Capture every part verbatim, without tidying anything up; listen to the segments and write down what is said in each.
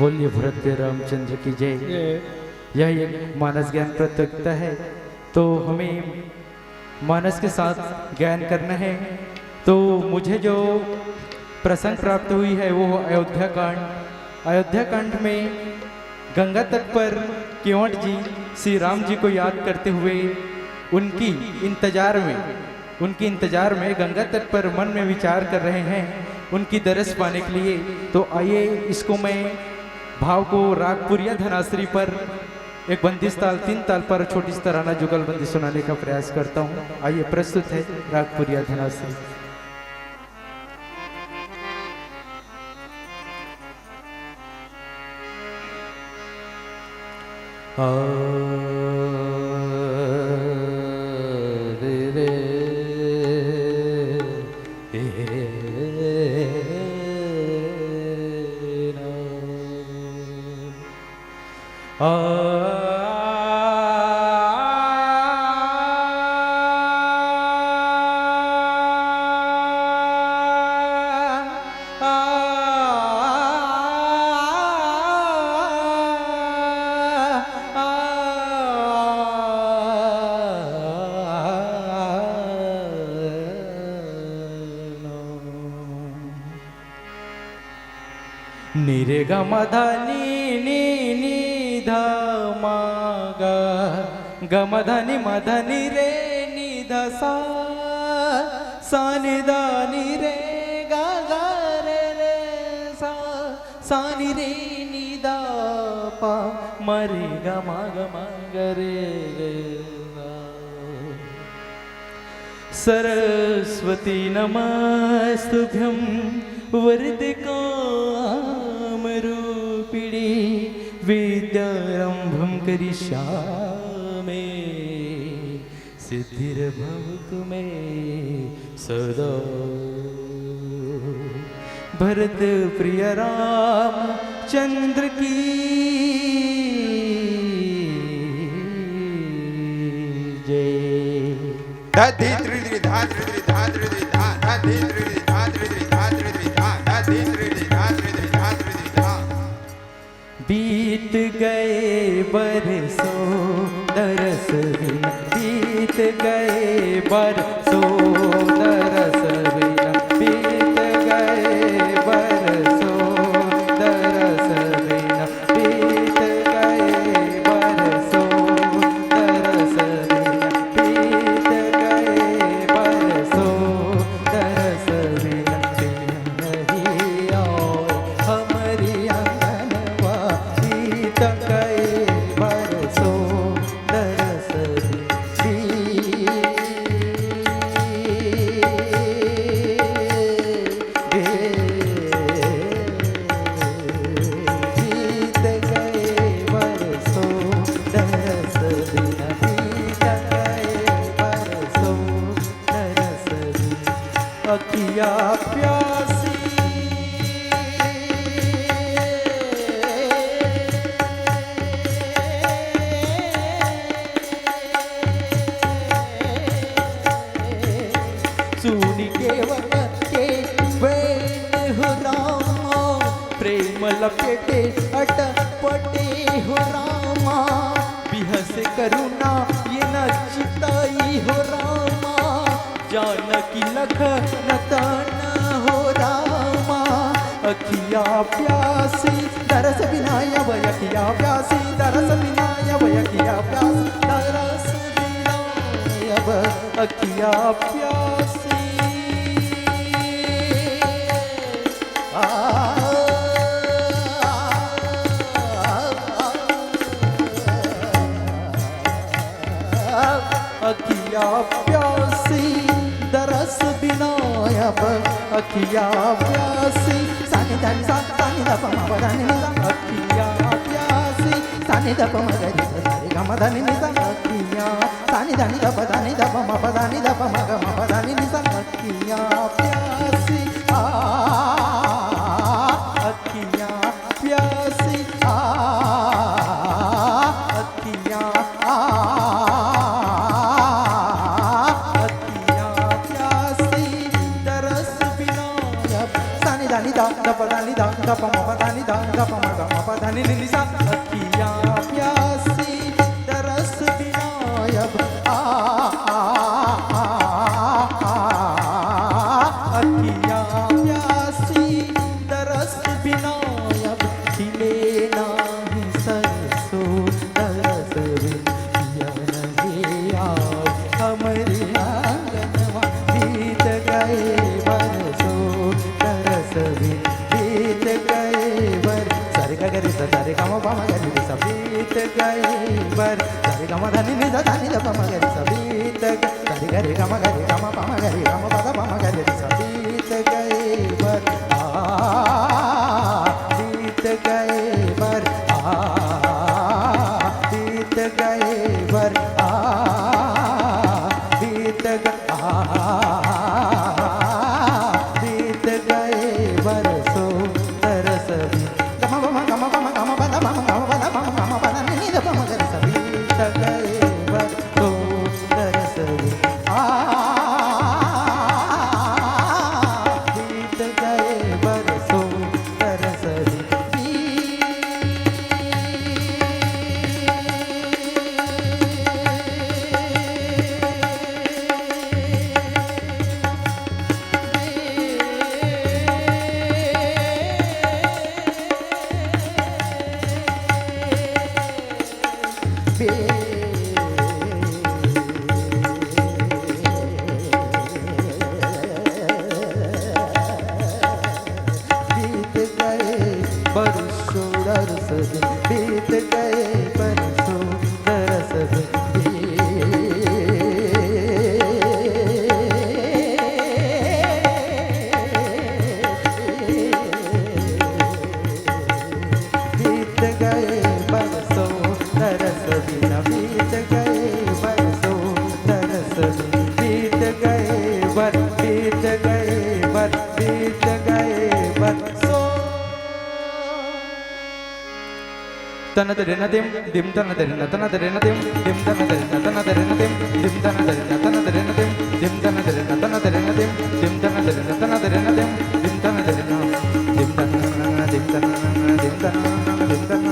बोलिए भरत रामचंद्र की जय। यह एक मानस ज्ञान प्रतियोगिता है, तो हमें मानस के साथ ज्ञान करना है। तो मुझे जो प्रसंग प्राप्त हुई है वो अयोध्या कांड। अयोध्या कांड में गंगा तट पर केवट जी श्री राम जी को याद करते हुए उनकी इंतजार में उनके इंतजार में गंगा तट पर मन में विचार कर रहे हैं उनकी दरस पाने के लिए। तो आइए, इसको मैं भाव को राग पुरिया धनाश्री पर एक बंदिश ताल, तीन ताल पर छोटी सी तराना जुगलबंदी सुनाने का प्रयास करता हूँ। आइए, प्रस्तुत है राग पुरिया धनाश्री। निरे ग म ध नि नि ध म ग, ग म ध नि म ध नि रे नि ध सा, सा नि ध नि रे ग ग रे रे सा, सा नि रे नि ध प म रे ग म ग म ग रे रे सा। सरस्वती नमस्तुभ्यं वरदे कामरूपिणी, विद्यारंभं करिष्यामि सिद्धिर्भवतु मे सदा। भरत प्रिय रामचंद्र की जय। दधि त्रिधि धा त्रिधि धा त्रिधि धा, दधि त्रिधि धा त्रिधि धा त्रिधि धा, दधि त्रिधि धा त्रिधि धा त्रिधि धा। बीत गए बरसों दरस बिना, बीत गए बरसों दरस बिना, बीत गए बरसों दरस बिना, बीत गए बरसों दरस बिना, बीत गए बरसों दरस बिना। नहीं आए हमरी आंगनवा, बीत गए बरसों दरस बिना। बीत गए बरसों दरस बिना, बीत गए बरसों दरस बिना। अखिया प्यासी सुनी केवट के बैन हो रामा, प्रेम लपेटे अटपटे हो रामा, बिहसे करुणा ये न चिताई हो रामा, जानकी लखन तन हो रामा। अखिया प्यासी दरस बिना अब, अखिया प्यासी दरस बिना अब, अखिया प्यासी दरस बिना अब, अखिया प्यासी। आ, आ, आ, आ, आ। अखिया प्यासी दरस बिना अब, अखिया प्यासी। सानी धनी सा, सानी द प म प ध नि नि सा। अखिया प्यासी, सानी द प म ग रि सा रे ग म ध नि नि सा। अखिया, सानी धनी द प ध नि द प म प ध नि द प म ग म प ध नि नि सा। अखिया प्यासी, आ, अखिया प्यासी, आ, अखिया, आ, अखिया प्यासी दरस बिना अब। सानी दानी दा, दा पा दानी दा, दा पा मा पा दानी दा, दा पा मा गा मा पा दानी नी नी सा। अखियाँ प्यासी तरस बिना अब, आ, आ, आ, आ, आ, आ, अखियाँ प्यासी तरस बिना अब, खिले नाही सरसों तरस बिन पिया नहीं आए हमरे आंगनवा। बीत गए बरसों तरस बिन, बीत गए बर-, सारे गा गा रे सा, सारे गा मा पा मा गा रे सा, बीत गए बर-, सारे गा मा धा नी नी सा, धा नी सा पा मा गा रे सा, बीत ग-, सारे गा रे गा मा गा रे गा मा पा मा गा रे गा मा पा धा पा मा गा रे सा, बीत गए बर-, आ, बीत गए बर-, आ, बीत गए बर-, आ, बीत ग-, आ, बीत गए बरसों तरस बिन। गमा गमा गमा गमा गमा पा धा पा मा गमा पा धा पा मा गमा पा धा नी नी सा पा मा गा रे सा, बीत गए बरसों तरस बिन। आ, बीत गए बरसों तरस बिन। बीत गए बरसों तरस बिन, बीत गए बरसों तरस बिन। बीत गए बरसों तरस बिन, बीत गए बरसों तरस बिन, बीत गए बर-, बीत गए बर-, बीत गए बरसों। तन तरिन दिम, दिम तन तरिन, तन तरिन दिम, दिम तन तरिन, तन तरिन दिम, दिम तन तरिन, तन तरिन दिम, दिम तन तरिन, तन तरिन दिम, दिम तन तरिन, तन तरिन दिम, दिम तन तरिन, दिम तन, दिम तन, दिम तन, दिम तन, दिम दिम,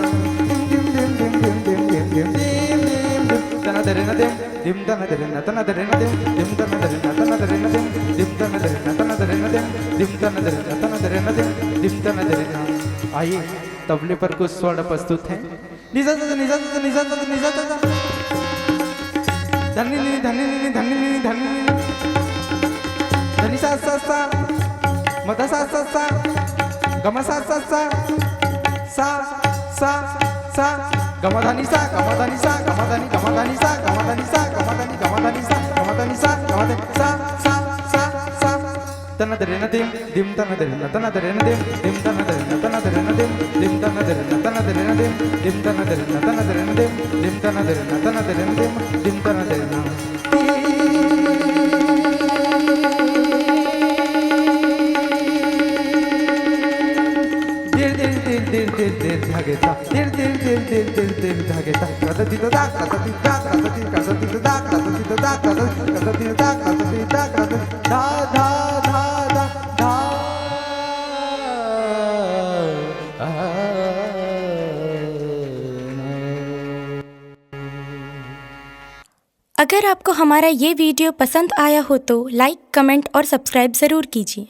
दिम दिम, दिम दिम, दिम दिम, दिम दिम, दिम दिम, दिम दिम, तन तरिन दिम, दिम तन तरिन, तन तरिन दिम, दिम तन तरिन, तन तरिन दिम, दिम तन तरिन, तन तरिन दिम, दिम तन तरिन, तन तरिन दिम, दिम तन तरिन। आइए, तबले पर कुछ स्वर प्रस्तुत हैं। निजा सा, निजा सा, निजा सा, निजा सा। धनी नी, धनी नी, धनी नी, धनी नी। धनी सा, सा, सा। मधा सा, सा, सा। गमा सा, सा, सा। सा, सा, सा। गमा धनी सा, गमा धनी सा, गमा धनी, गमा धनी सा, गमा धनी सा, गमा धनी, गमा धनी सा, गमा धनी सा, गमा धनी सा, सा, सा, सा। तन दरे न दिम, दिम तन दरे न, तन दरे न दिम, दिम तन दरे न, तन दरे न दिम, दिम तन दरे न, तन दरे न दिम, दिम तन दरे न, तन दरे न दिम, दिम तन दरे न, तन दरे न दिम, दिम तन दरे न। दिर दिर दिर दिर दिर दिर धागे ता, दिर दिर दिर दिर दिर दिर धागे ता। कद दिद दा, कद दिद दा, कद दिद, कद दिद दा, कद दिद दा, कद, कद दिद दा, कद दिद दा, कद धा धा धा धा धा। अगर आपको हमारा ये वीडियो पसंद आया हो तो लाइक, कमेंट और सब्सक्राइब ज़रूर कीजिए।